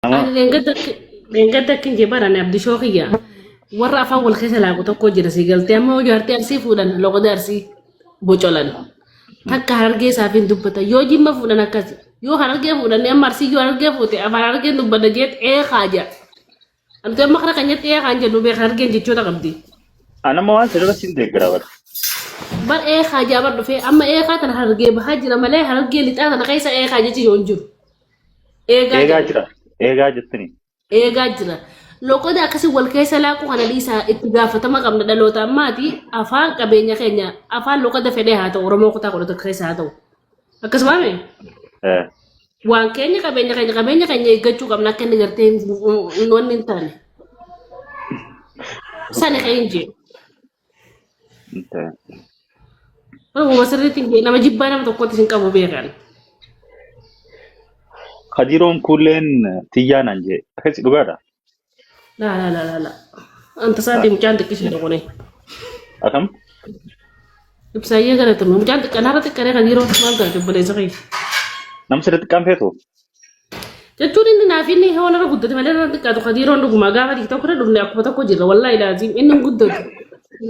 Nama Ani dheengadda akkin jee barane abdishoo kiyya warra afaan wal keessa laaqu tokko jira si galtee amma yoo jaartii arsii fuudhan loqoda arsii bocolan takka harargee isaaf hin dubbata yoo jimma fuudhan akkas yoo harargee fuudhan amma arsii yoo harargee fuute afaan harargeen dubbata jeet eekaa jaa Antu amma kana keenyatti eekaa hin jennu beeka harargeen jechoota qabdi. Anamma waan sirra siin deeggara bara. Bar eekaa jaa bar dhufee amma eekaa tana harargee bahaa jira malee harargee lixaa tana keessa eekaa jechi yoo hin jiru. Eegaa Eegaa jira. jira. Eegaa jettani. Eegaa jira. Loqoda akkasii wal keessa laaquu kana dhiisaa itti gaafatama qabna dhaloota ammaati afaan qabeenya keenya afaan loqoda fedhee haa ta'u Oromoo kutaa 11 keessa haa ta'u. Akkasuma mee Eh. waan keenya qabeenya keenya qabeenya keenya eeggachuu qabna akka inni gartee hin wanni hin taane. Sani kan hin jee. Okay. Waanuma sirriitti hin jee nama jibbaa nama tokkotti hin qabu beekan. Kadiroon kuulleen tiyyaa naan jee. Akkasi dhugaadha. Laa laa laa laa laa. Anta isaatii mucaan xiqqishiidha kuni. Akkam? Ibsaayyee galatoomi. Mucaan xiqqaan har'a xiqqaree kan yeroo maal taate obboleessa kiyya. Nama sirriitti xiqqaan feetu? Jechuun inni naaf inni hoona irra guddate malee irra xiqqaatu kadiiroon dhugumaa gaafa tiktok irra dhufne akkuma tokko jirra wallaahi laaziim inni hin guddatu.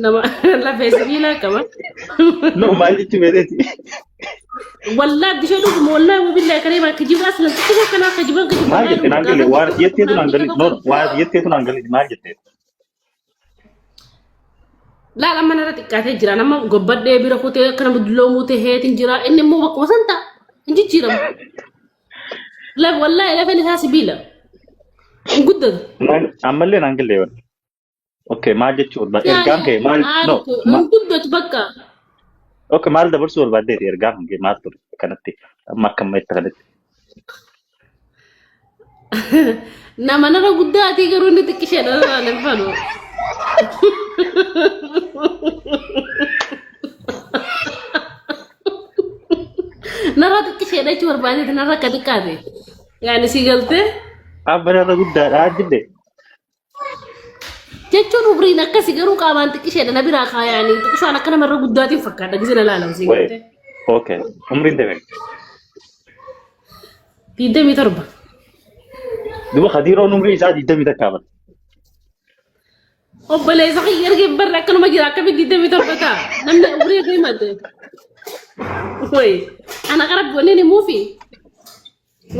Nama lafee sibiilaa qaba. No maal jechuu feeteeti? Wallaahi abdishee dhuguma wallaahi wabillaahi kan himaa kijiba aslan xiqqoo akkanaa kijiban kijiba Maal wallaahi jette dhuguma naan galle gaafa waan tiktok jetteetu dhufne naan galle abdishee no tokko waan jetteetu naan galle maal jette? Laal amma narra xiqqaatee jira. Nama gobbadhee bira kutee akka nama dulloomuu taheetiin jira. Inni immoo bakkuma san ta'a. Hin jijjiiramu. Lafa wallaahi lafeen isaa sibiila. Hin guddatu. Ammallee naan galle yoon. Okay maal jechuu barbaadde ergaan kee maal no Hin guddatu bakka. okay maal dabarsuu barbaaddeeti ergaan kee maal ture kanatti amma akka amma itti kanatti. Nama narra guddaatii garuu inni xiqqisheedha narraa hin fanu. Narra xiqqisheedha jechuu barbaadeeti narra akka xiqqaate. Yaani si galtee Abba narra guddaadha jette. jechuun umriin akkasi garuu qaamaan xiqqisheedha na biraa kaayaanii xiqqishaan akka namarra guddaatiin fakkaadha gisee na laalan si Wait. galtee. Okay. Umriin deeme. 27. Duba Khadiroon umrii isaa 21 bara. Obboleessa kiyya erga hin barre akkanuma jira akkamitti 27 ta'a? Namni umrii erga himate. Wayi ana qara wanni himuufi.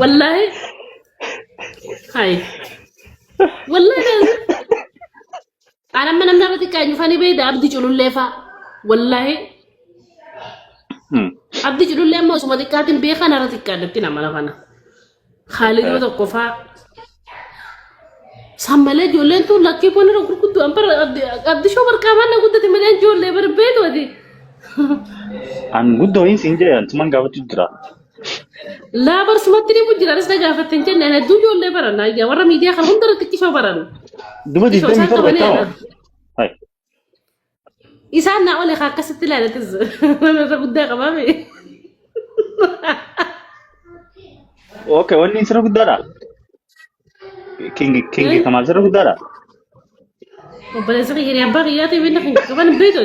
Wallaahi. Hayi. Wallaahi. Ana amma namni irra xiqqaa eenyu fani beeyda abdi culullee fa'a. Wallaahi. Abdi culullee amma osuma xiqqaatiin beekaa narra xiqqaadhatti nama lafana. Khaalidoo tokko fa'a. San malee ijoolleen tun lakkii kun irra gurguddoo an bara abdi shoo barqaamaan na guddate malee ijoollee bara beetu ati. An guddoo hin siin jedhe antuman gaafachuu jira. Laa barsumatti ni jira anis na gaafatte hin jenne ani hedduu ijoollee baran ayyaa warra miidiyaa kana hunda irratti xiqqishoo baran. Duba Xiqqishoo isaan 27 qabanii jettama. ana. Hai. Isaan naa ole kaa akkasitti ilaalatis nama irra guddaa qabaame. Okay, wanni sirra guddaadha. Kingi kingi kamaal sirra guddaadha. Obboleessa kiyya ni abbaa kiyyaa ta'e beekna kan qaban hin beektu.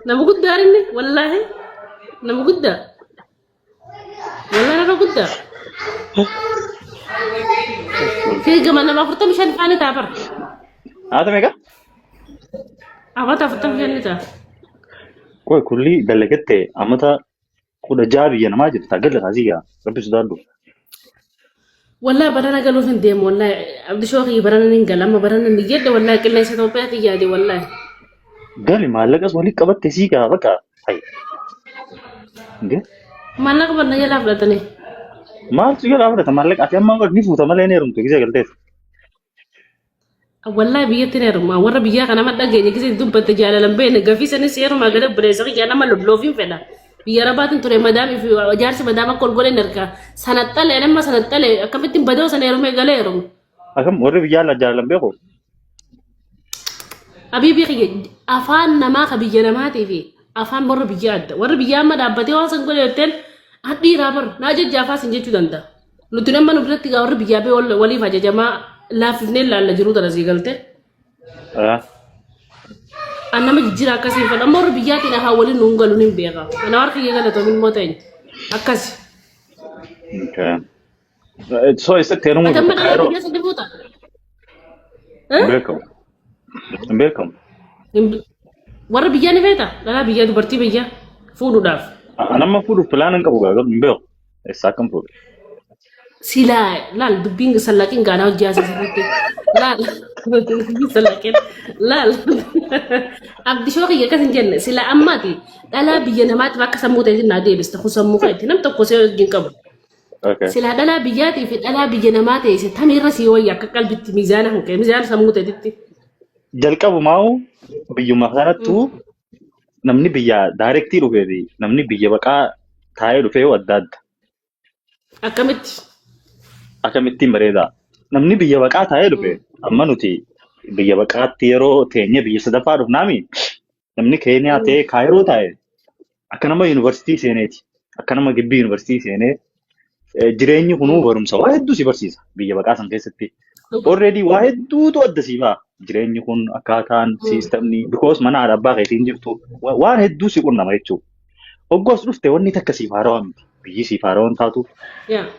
Nama guddaa inni wallaahi nama guddaa. Wallaahi nama guddaa. Fiigama nama 45 faana ta'a bara. Haata meeqa? Amata 45 ni ta'a. Qoy kulli dalagatte amata 16 biyya namaa jirta galla kaasii yaa rabbi sodaadhu. Wallahi barana galuuf hin deemu wallahi abdishoo kiyya barana nin gala amma barana ni jedhe wallahi qilleensa Itoophiyaatti yaade wallahi. Gali maallaqas walitti qabatte sii gaa bakka. Hayi. Nge? Maallaqa barna jalaa fudhatanii. Maaltu jalaa fudhata maallaqa ati amma ni fuuta malee ni heerumtu gisee galtees. Wallahi biyyatti ni heeruma warra biyyaa kana nama dhageenya gisee dubbatte jaalalan beekne gafii sanis heerumaa galee obboleessa kiyya nama lolloofiin fedha. Biyya arabaatiin ture madaamii fi jaarsi madaama akka ol godheen erga sanaxxalee nama sanaxxalee akkamittiin badoo sana heerumee galee heerumu. Akkam warri biyyaa ala jaalalan beeku? Abiibii kiyya afaan namaa ka biyya namaatii fi afaan warra biyya adda. Warri biyya amma dhaabbatee waan san godhe jetteen hadhiiraa bar naa jajja afaa sin jechuu danda'a. Nuti nama nu biratti gaa warri biyyaa bee waliif ajajamaa laaffifnee laalla jiruu tana sii galte. An nama jijjiiraa akkasii hin fedhu. Amma warri biyyaatiin afaan waliin nuun galu hin beeka. Ana warra kiyya galatoomin immoo ta'e akkasi. Okay. So eessatti heerumuu Ati amma feeta? dhalaa Kaayiroo? biyyaa sadi fuuta? Hin beekamu. Hin beekamu. Warra biyyaa ni feeta? Dhalaa biyyaa dubartii biyyaa fuudhuudhaaf. An amma fuudhuuf pilaana hin qabu gaa hin beeku. Eessaa akkam fuudhu? Silaa laal dubbiin sallaqiin gaanaa hojii haasisatti. Laal dubbiin sallaqiin laal abdishoo kiyya akkas hin jenne silaa ammaati dhalaa biyya namaatiif akka sammuu ta'etti naa deebiste kun sammuu keetti nam tokko si wajjin qabu. Okay. Silaa dhalaa biyyaatii fi dhalaa biyya namaa teesse tamiirra sii wayya akka qalbitti miizaana hanqee miizaana sammuu ta'etti. Jalqabumaa'u biyyuma kanattuu namni biyya daayirektii dhufee fi namni biyya baqaa taa'ee dhufee yoo adda adda. Akkamitti? Akkamittiin bareedaa? Namni biyya baqaa taa'ee dhufe amma nuti biyya baqaatti yeroo teenye biyya sadaffaa dhufnaami namni Keeniyaa ta'ee Kaayiroo taa'e akka nama yuunivarsiitii seeneeti. Akka nama gibbii yuunivarsiitii seenee jireenyi kunuu barumsa waa hedduu si barsiisa biyya baqaa san keessatti. Already waa hedduutu adda si ba'a. Jireenyi kun akkaataan siistamni because mana haadha abbaa keetiin jirtu waan hedduu si qunnama jechuudha. Hogguu as dhufte wanni takka siif haarawaa miti. Biyyi siif haarawaa hin taatu.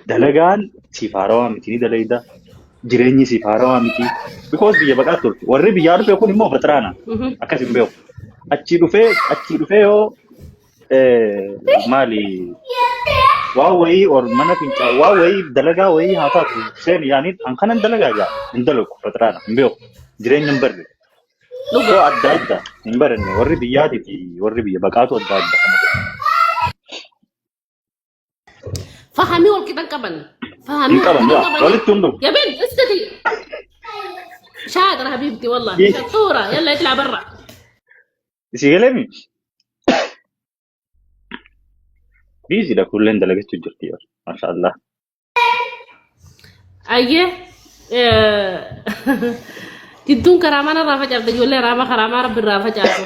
Dalagaan siif haarawaa miti ni dalayda. Jireenyi siif haarawaa miti. Because biyya baqaa turte. Warri biyyaa dhufe kun immoo baxiraana. Akkas hin beeku. Achii dhufee yoo maali waa wayii or mana fincaa waa wayii dalagaa wayii haa taatu seen yaaniin an kanan dalagaa jaa hin dalagu baxiraana hin beeku. Jireenya hin barre. Dhuga. So adda adda hin baranne warri biyyaatii fi warri biyya baqaatu adda adda kana godha. Fahamii wal qixa qaban. Fahamii Hin wal qaban qixa yaa qaban. walitti hundu. يا بنت اسكتي شاطرة حبيبتي والله شطورة يلا اطلع برا. Isii galeemi? Biiziidha kulleen dalagachuu jirti yaa maashaallah. Ayyee jidduun karaamaa narraa facaafte ijoollee raamaa karaamaa rabbi irraa facaasu.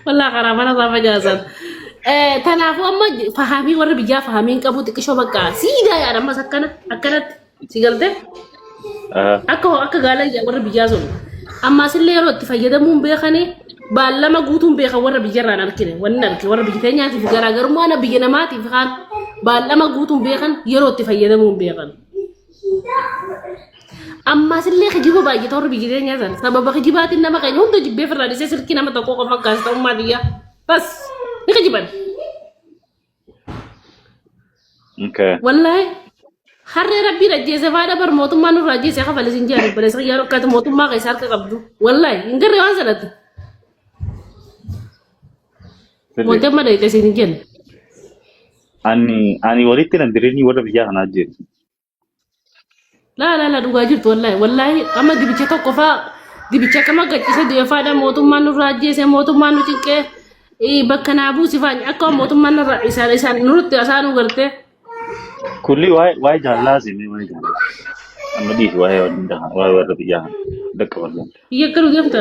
Wallaa karaamaa narraa facaasan. Kanaafuu amma fahamii warri biyyaa fahamii hin qabu xiqqishoo bakka siidaa yaada ammas akkana akkanatti si galtee. Akka gaala warra biyyaa sun. Ammaas illee yeroo itti fayyadamuun beekanii baallama guutuun beekan warra biyyarraan argine wanni arge warra biyya teenyaatiif garaagarummaa na biyya namaatiif kaan baallama guutuun beekan yeroo itti fayyadamuun beekan. Ammaas illee kijiba baay'ata warra biyya teenyaa sana sababa kijibaatiin nama keenya hunda jibbee firraa dhisee silkii nama tokko qofa kaasa ta'ummaa biyyaa bas ni kijiban. Okay. Wallaahi harree rabbiin ajjeese faadha bar mootummaan nurraa ajjeese kafale sin jedhan obboleessa kiyyaa dhokkaatu mootummaa keessa harka qabdu. Wallaahi hin garree waan sanatti. Sirrii. Mootummaa dhayite sin hin jenne. Ani walitti nan dirinii warra biyyaa kanaa jiru. Laa laa laa dhugaa jirtu wallaahi wallaahi amma dibicha tokko faa dibicha akkama gaccise du'e faadha mootummaan nurraa ajjeese mootummaan nu cinqee bakka naa buusi faa akka mootummaan nurraa isaan isaan nurratti asaanuu gartee. Kulli waa'ee jaalalaa simee waa'ee jaalalaa. Amma dhiisi waa'ee waa'ee warra biyyaa kana. Bakka wallaan. Biyya akka nu deemta.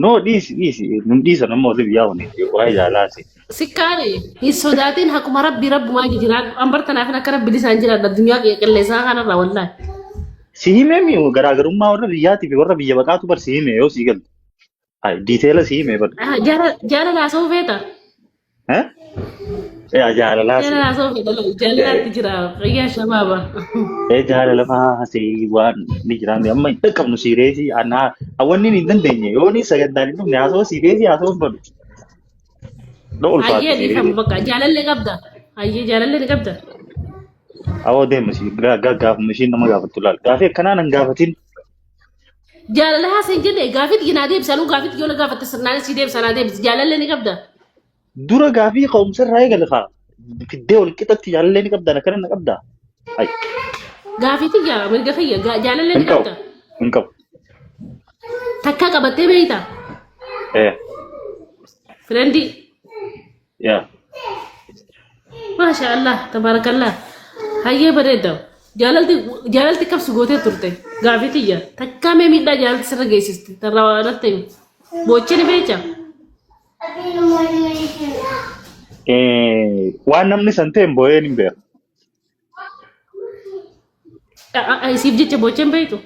No dhiisi dhiisi nun dhiisan amma warri biyyaa kun waa'ee jaalalaa si. Sikkaare hin sodaatin haquma rabbii rabbumaa jiraadhu an bartanaafin akka rabbi lisaan jiraadha addunyaa qilleessaa kanarraa wallaahi. Si himee mi garaagarummaa warra biyyaatii fi warra biyya baqaatu bar si hime yoo si galte. Ay diiteela si hime bar. Ah, Jaalala haasa'uu feeta? Eh? Yaa jaalalaa si. Jaalala haasa'uu feeta jaalalaatti jira qayyaa shabaaba. Ee jaalala faa si waan ni jira mi amma hin dhaqqabnu siireesii anaa wanni hin dandeenye yoo ni sagantaan hin dhufne haasa'uu siireesii haasa'uu hin badu. Dha ulfaata Hayyee dhiifama siireesii. bakka jaalallee qabda. Hayyee jaalallee ni qabda. Awoo deema si gaafuma ishiin nama gaafattu laal. Gaafii akkanaa nan gaafatin. Jaalala haasa hin jenne gaafii xiyya naa deebisa anuu gaafii xiyya na gaafatte sirnaan sii deebisa naa deebisi jaalallee ni qabda. Dura gaafii ka'umsa irraa eegale kaa. Fiddee wal qixatti jaalallee ni qabda akkana na qabda. Ay Gaafii xiyya mirga kiyya jaalallee hin ni qabu qabda. hin qabu. Takkaa qabattee beekta. Eh Firendii. yaa. Maasha Allah tabaarakallah. Hayyee bareeda. Jaalalti jaalalti qabsu gootee turte gaafii tiyya takkaa mee miidhaa jaalalti sirra geessiste tarraa waa natti himi. Boochee ni beekta. Eh waan namni san ta'e hin boo'een hin beeku. Isiif jecha boochee hin beektu.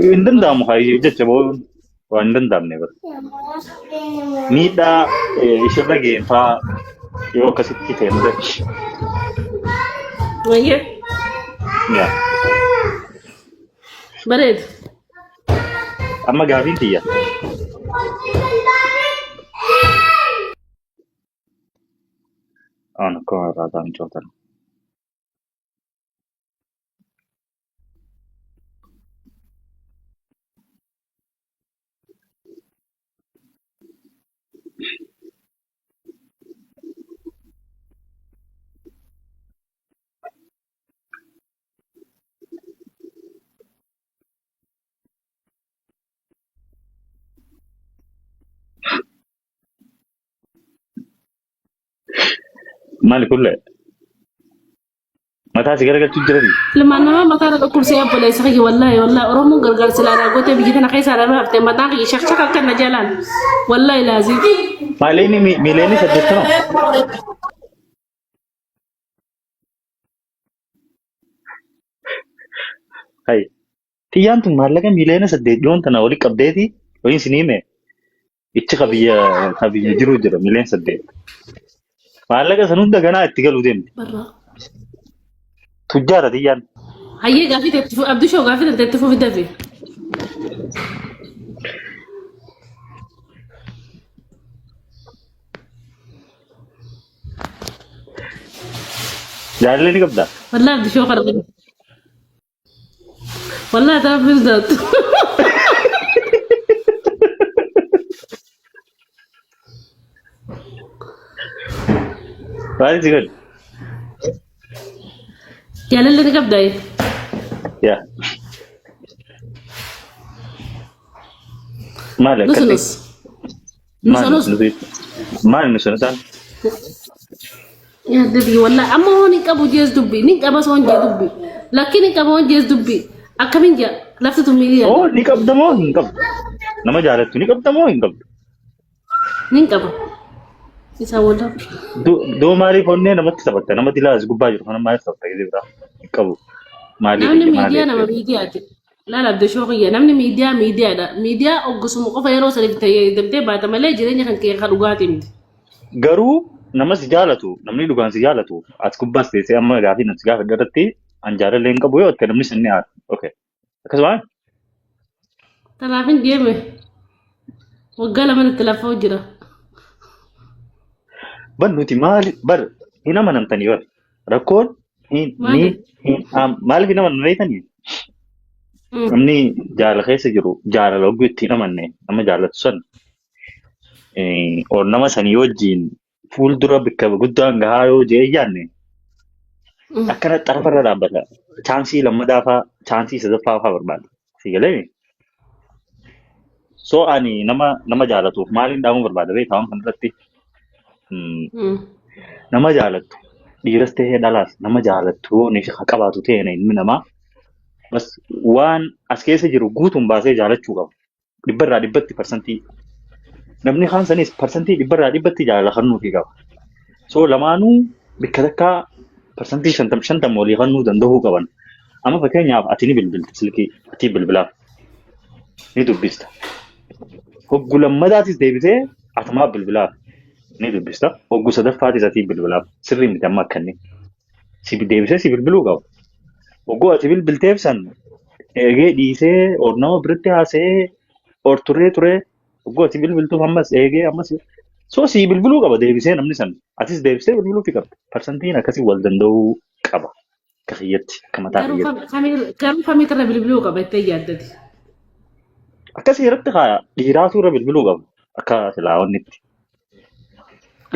Hin danda'amu haa jecha boo'uun. Waan hin danda'amne bara. Miidhaa ishirra ga'een fa'aa yoo akkasitti ta'e malee. Wayyee Yaa. bareeda. Amma gaafiin tiyya. Aan akkuma irraa ta'an cootan. Maali kullee? Mataa si garagalchuu jiranii? Ilmaan namaa mataa irra dhukkubsee obboleessa kiyya wallaahi wallaahi Oromoon gargaarsa ilaalaa gootee biyya tana keessaa dhabee haftee mataan kiyya shakshaka akka na jalaan wallaahi laazii. Miileeni miileeni 80. Hay. Xiyyaan tun maallaqa miiliyoona 8 dhiyoon tana walitti qabdeeti waliin isin hime ichi ka biyya ka biyya jiru jira miiliyoona 8. Maallaqa san hunda ganaa itti galuu deemti. Barraa. Tujjaara xiyyaan. Hayyee gaafii teetti fufi Abdishoo gaafii teetti fufi dafi. Jaalallee ni qabdaa? Wallaahi Abdishoo kana. Wallahi taa bildaat. Maal si godhe? Jaalalli ni qabdaa? Yaa. Maali Nus akkatti? nus. Nus Maali nus. nuti? Maali nuti isaan? Yaa dubbi wallahi amma hoo ni qabu jees dubbi ni qaba soon jee dubbi lakki ni qaba hoon jees dubbi akkamiin jaa lafti tun miidhiyaa Oo ni qabda moo hin qabdu? Nama jaalattu ni qabda moo hin qabdu? ni qaba isaa wallah Doo maaliif onnee namatti taphatta? Nama dilaa as gubbaa jiru kana maaliif taphatta gisee biraa? Hin qabu. Maaliif namni iyya maaliif? miidiyaa nama miidiyaati laala abdashoo kiyya namni miidiyaa miidiyaadha miidiyaa oggasuma qofa yeroo saniif fayyadamtee baata malee jireenya kan kee kan dhugaatii miti. Garuu nama si jaalatu, namni dhugaan si jaalatu, as gubbaas teessee amma gaafii namsi gaafadhe irratti an jaalallee hin qabu yoo ta'e namni sin ni aara. Okay. Akkasuma Tanaaf hin deeme waggaa lama itti lafoo jira. bar nuti maali bar hin amanamtanii bar rakkoon hin ni Maali? hin maaliif hin amanamne beektanii? Namni jaalala keessa jiru jaalala oguu itti hin amanne nama jaalatu san or nama sanii wajjin fuuldura bakka guddaan gahaa yoo jee yaadne akkana xarafarra dhaabbata. Chaansii lammadaa faa chaansii sadaffaa faa barbaada. Si galee? So ani nama nama jaalatuuf maaliin dhaamuu barbaada beektaa waan kanarratti? Nama jaalattu dhiiras ta'ee dhalaas nama jaalattu yoo inni haa qabaatu ta'e ilmi namaa bas waan as keessa jiru guutuun baasee jaalachuu qaba. Dhibbarraa dhibbatti parsantii. Namni kaan sanis parsantii dhibbarraa dhibbatti jaalala kennuufii qaba. So lamaanuu bakka takkaa parsantii shantam shantam walii kennuu danda'uu qaban. Amma fakkeenyaaf ati ni bilbilta silkii ati bilbilaaf ni dubbista. Hoggu lammadaatis deebitee atumaa bilbilaaf ni dubbista. Hoggu sadaffaatis ati bilbilaaf sirrii miti amma akkanni. Si deebisee si bilbiluu qaba. Hogguu ati bilbilteef san eegee dhiisee or nama biratti haasa'ee or turee turee hogguu ati bilbiltuuf ammas eegee ammas so si bilbiluu qaba deebisee namni san atis deebisee bilbiluufi qabda. Parsantiin akkasii wal danda'uu qaba akka kiyyatti akka mataa Garuu kiyyatti. garuu kamiitu irra bilbiluu qaba jettee yaaddati. Akkasii irratti haa dhiiraatu irra bilbiluu qaba akka silaa wannitti.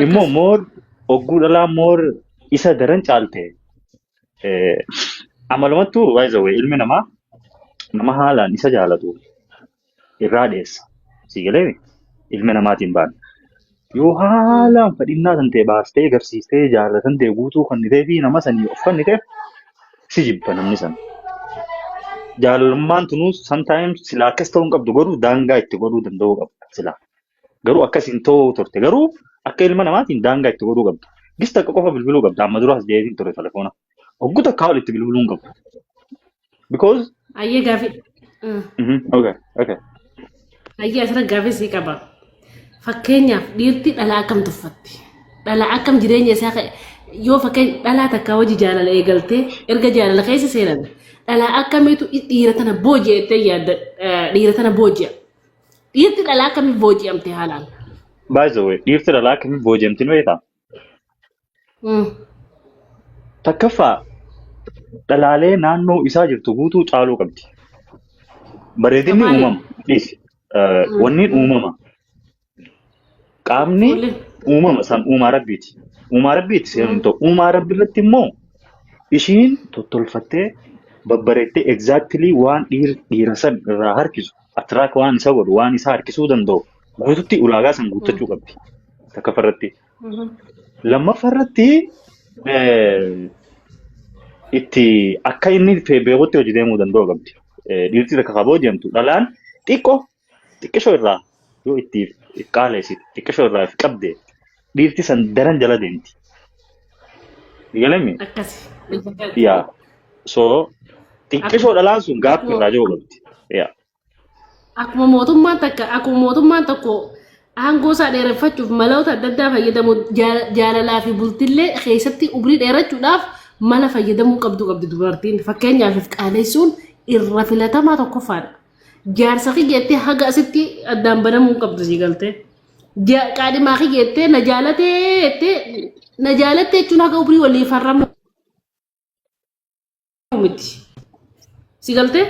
Immoo Akkas. moor hogguu dhalaa moor isa daran caalte amalumattuu by the way ilmi namaa nama haalaan isa jaalatu irraa dheessa. Si galee ilmi namaatiin baana. Yoo haalaan fadhinnaa san ta'e baastee agarsiistee jaalala san ta'e guutuu kennitee fi nama sanii of kenniteef si jibba namni san. Jaalalummaan tunuu sometimes silaa akkas ta'uu hin qabdu garuu daangaa itti godhuu danda'uu qabda silaa. Garuu akkas hin ta'uu turte. Garuu akka ilma namaatiin daangaa itti godhuu qabda. Gis takka qofa bilbiluu qabda. Amma duraas jeetiin ture telefoona. Hogguu takkaa ol itti bilbiluu hin qabdu. Because Ayyee gaafii. Okay. Hayyee asirra gaaffii sii qaba. Fakkeenyaaf dhiirti dhalaa akkam tuffatti? Dhalaa akkam jireenya isaa yoo fakkeenya dhalaa takkaa hojii jaalala eegaltee erga jaalala keessa seenan dhalaa akkamiitu dhiira tana booji'a jettee yaadda dhiira tana booji'a. Dhiirti dhalaa akkamiif booji'amte haalaan? By the way, dhiirti dhalaa akkamiif booji'amti ni beektaa? Takkaffaa dhalaalee naannoo isaa jirtu guutuu caaluu qabdi. Bareedinni Maali? uumama. Dhiisi. Wanni uumama. Qaamni Fuulli. uumama san uumaa rabbiiti. Uumaa rabbiiti seerri hin ta'u. Uumaa rabbi irratti immoo ishiin tottolfattee babbareettee exactly waan dhiira san irraa harkisu attract waan isa godhu waan isa harkisuu danda'u guututti ulaagaa san guuttachuu qabdi. Takkaffaa irratti. Lammaffaa irratti itti akka inni beekutti hojii deemuu danda'u qabdi. Dhiirti takka kaboo deemtu dhalaan xiqqoo xiqqishoo irraa yoo itti qaaleessite xiqqishoo irraa if qabde dhiirti san daran jala deemti. Galami? Akkasi. Yaa. So xiqqishoo dhalaan sun gaaffii irraa jiru qabdi. Yaa. Akkuma mootummaan takka akkuma mootummaan tokko aangoo isaa dheereffachuuf maloota adda addaa fayyadamu jaalalaa fi bultillee keessatti umrii dheerachuudhaaf mala fayyadamuu qabdu qabdi dubartiin. Fakkeenyaaf if qaaleessuun irra filatamaa tokkoffaadha. Jaarsa kiyya jettee haga asitti addaan banamuu hin qabdu sii galtee. Qaadhimaa kiyya jettee na jaalatee jettee na jaalattee jechuun haga umrii walii farramuu miti. Si galtee?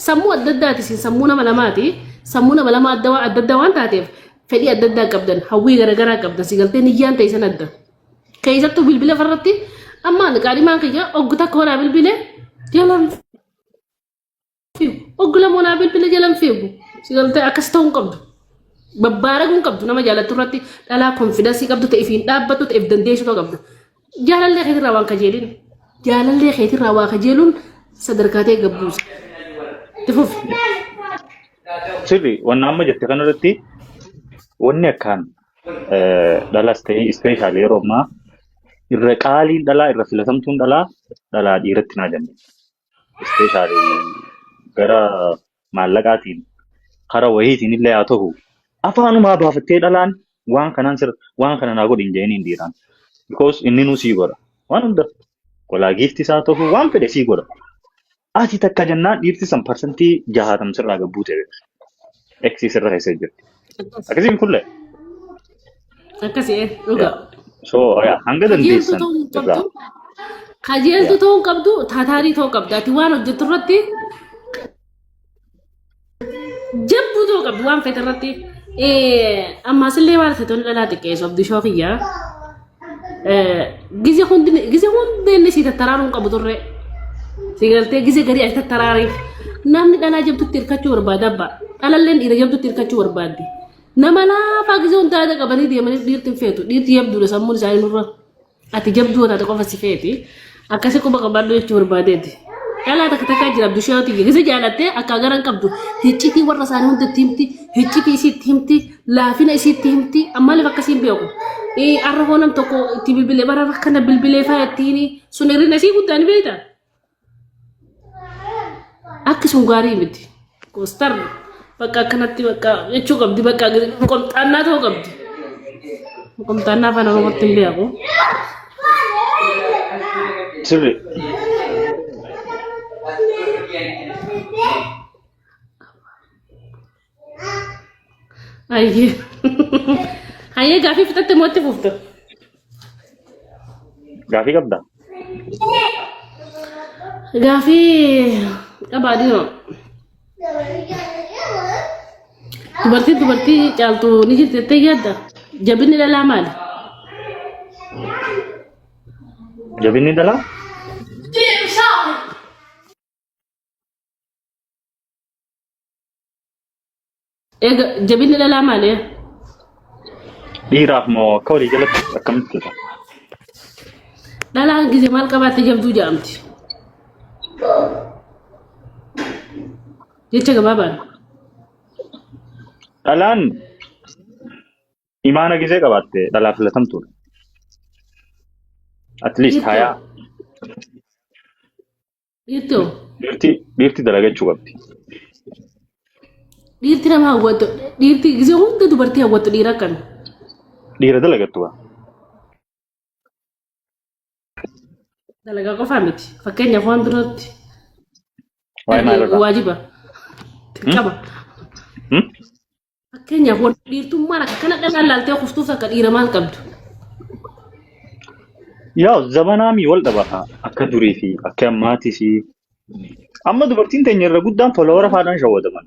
Sammuu adda addaati isin sammuu nama lamaati. Sammuu nama lama adda adda addaa waan taateef fedhii adda addaa qabdan hawwii garaagaraa qabdan si galtee niyyaan ta'e san adda. Keessattuu bilbila farratti amma qaadhimaan kiyya oggu takka horaa bilbile jalan fiigu. Oggu lama horaa bilbile jalan fiigu. Si galtee akkas ta'uu hin qabdu. Babbaaraguu hin qabdu nama jaalattu irratti dhalaa konfidansii qabdu ta'e ifiin dhaabbattu ta'e if dandeessu ta'uu qabdu. Jaalallee keetirraa waan kajeelin. Jaalallee keetirraa waa kajeeluun sadarkaa ta'e gabbuusa. Itti fufi. Sirri wanna amma jette kanarratti wanni akkaan dhalas ta'e ispeeshaal yeroo ammaa irra qaaliin dhalaa irra filatamtuun dhalaa dhalaa dhiiratti naa jenne. Ispeeshaal gara maallaqaatiin kara wayiitiin illee haa ta'u afaanumaa baafattee dhalaan waan kanaan sir waan kana naa godhi hin jedhiniin dhiiraan. Because inni nuu sii godha. Waan hunda walaa giifti isaa ta'u waan fedhe sii godha. Ati takka jennaan dhiirti san 60% sirraa gabbuu ta'e. Eksii sirra keessa jirti. Akkasiin kullee. Akkasii dhugaa. So hanga Qajeeltuu dandeessan ta'uu hin irraa. qabdu. Qajeeltuu ta'uu hin qabdu, taataarii ta'uu qabda. Ati waan hojjettu irratti jabbuu ta'uu qabdu waan feete irratti. Ammaas illee waan feetonni dhalaa xiqqeessu abdishoo kiyyaa. Gize hundi gize hundi inni si tattaraaruu hin qabu turre. Si galtee gize garii ati tattaraariif. Namni dhalaa jabdutti hirkachuu barbaada abbaa. Dhalalleen dhiira jabdutti hirkachuu barbaaddi. Nama laafaa gisee hundaa aadaa qabanii deemaniif dhiirti hin feetu. Dhiirti jabduudha sammuun isaanii nurra. Ati jabduu taate qofa si feeti. Akkasi quba qabaadhu jechuu barbaadeeti. Dhalaa takka takkaa jira Abdushaati gise jaalattee akka gara hin qabdu. Hiccitii warra isaanii hunda itti himti. Hiccitii isiitti himti. Laafina isiitti himti. Ammaaliif akkasii hin beeku. Arra hoo nam tokko itti bilbilee bara rakkana bilbilee faa ittiin sun hirrina isii guddaa ni beektaa. Akki sun gaarii miti. Koostar bakka akkanatti bakka jechuu qabdi bakka qomxaannaa ta'uu qabdi. Qomxaannaa afaan Oromootti hin beeku. Sirri. Ayyee. Hayyee gaafii fixatte moo itti fufta? Gaafii qabdaa? Gaafii qabaa dhiiroo. Dubartiin dubartii caaltu ni jirti jettee yaadda? Jabinni dhalaa maali? Jabinni dhalaa? Eega jabinni dhalaa maali? Dhiiraaf moo akka walii jalatti akkamitti jedha? Dhalaan gise maal qabaatte jabduu jedhamti. Jecha gabaabaan. Dhalaan imaana gisee qabaatte dhalaa filatamtuudha. At least Dhiirtoo. hayaa Dhiirtoo. dhiirti dalagachuu qabdi. Dhiirti nama hawwattu dhiirti gisee hunda dubartii hawwattu dhiira akkami? Dhiira dalagattu waa. Dalagaa qofaa miti. Fakkeenyaaf waan duratti Waa'ee maalirraa? waajiba. Dirqama. Hmm? Fakkeenyaaf waan dhiirtummaan akkana dhalaan laaltee kuftuuf akka dhiira maal qabdu? Yaa zabanaamii wal dhaba akka durii fi akka ammaatii fi amma dubartiin teenya irra guddaan folowara faadhaan shawwadaman.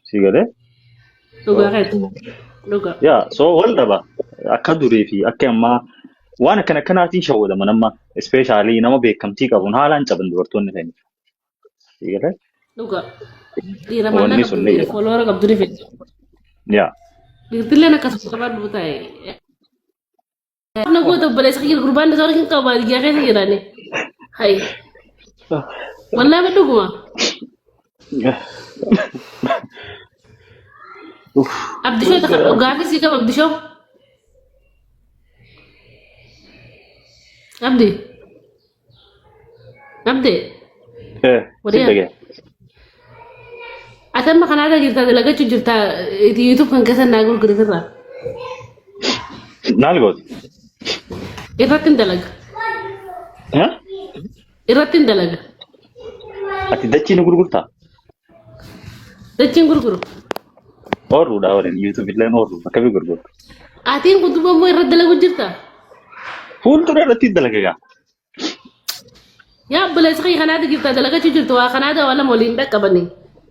Si galee? Dhugaa keeti. Dhugaa. Yaa so wal dhaba akka durii fi akka ammaa waan akkana akkanaatiin shawwadaman amma ispeeshaalii nama beekamtii qabuun haalaan caban dubartoonni keenya. Si galee? Dhugaa. Dhiira Wanni maallaqa sun qabdu ni dhiira jira. folowara qabdu ni fedha. Yaa. Dhiirtilleen akkasuma qabaadhu ta'e. Na goota obboleessa kiyya gurbaan isaa hin qabu baadiyyaa keessa jiraani. Hayi. Wallaahi dhuguma. Abdishoo gaafii sii qaba Abdishoo. Abdi. Abdi. Eh, si Wariyaa. dhagaya. Ati amma kanaada jirta dalagachuu jirta YouTube kan keessa naa gurguritirraa. Maal gooti? Irratti hin dalaga. Eh? Irratti hin dalaga. Ati dachii ni gurgurtaa? Dachiin gurguru. Oorruudha waliin YouTube illeen oorru akkamii gurgurtu? Atiin kun duuba immoo irratti dalagu jirta. Fuuldura irratti dalaga gaa. Yaa obboleessa kiyya kanaatu jirta dalagachuu jirtu waa kanaada waa lama waliin dhaqqabanii.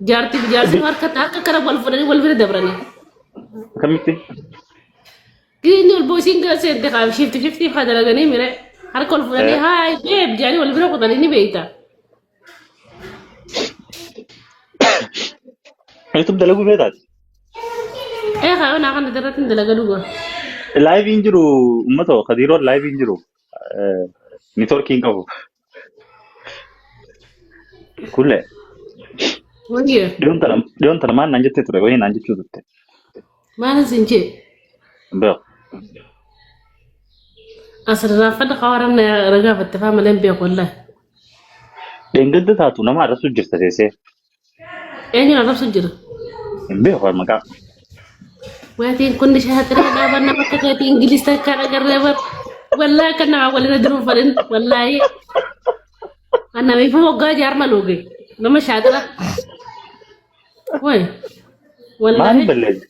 Jaartii fi jaarsi harka harka kana wal fudhanii wal bira dabranii. Akkamitti? Inni ol boosiin gara seente kaa shifti shiftii haa dalaganii mire harka ol fudhanii haay beeb jedhanii wal bira kutanii ni beekta. YouTube dalaguu feetaati? Ee kaa naa kana irratti hin dalaga dhuga. Laayiviin jiru uummata Kadiiroon laayiviin jiru. Niitoorkii hin qabu. Kulle Wayye dhiyoon tana maal naan jettee ture wayii naan jechuu turte. maal sin jee Beeku. asirraafadha kawaran ragaa fatte faa malee hin beeku wallaahi. Dheengadda taatu nama arrabsu jirta teessee. Eenyuun arrabsu jira? Hin beeku maqaa. Waatiin kun shaaxiree dhaaban nama akka keetii Ingiliis takka dhagarree bar. Wallaahi akka nama walirra jiruun fadhin wallaahi. Annamiifuu waggaa jaarma looge nama shaaxira. Way Maaliif wallaahi balleesse?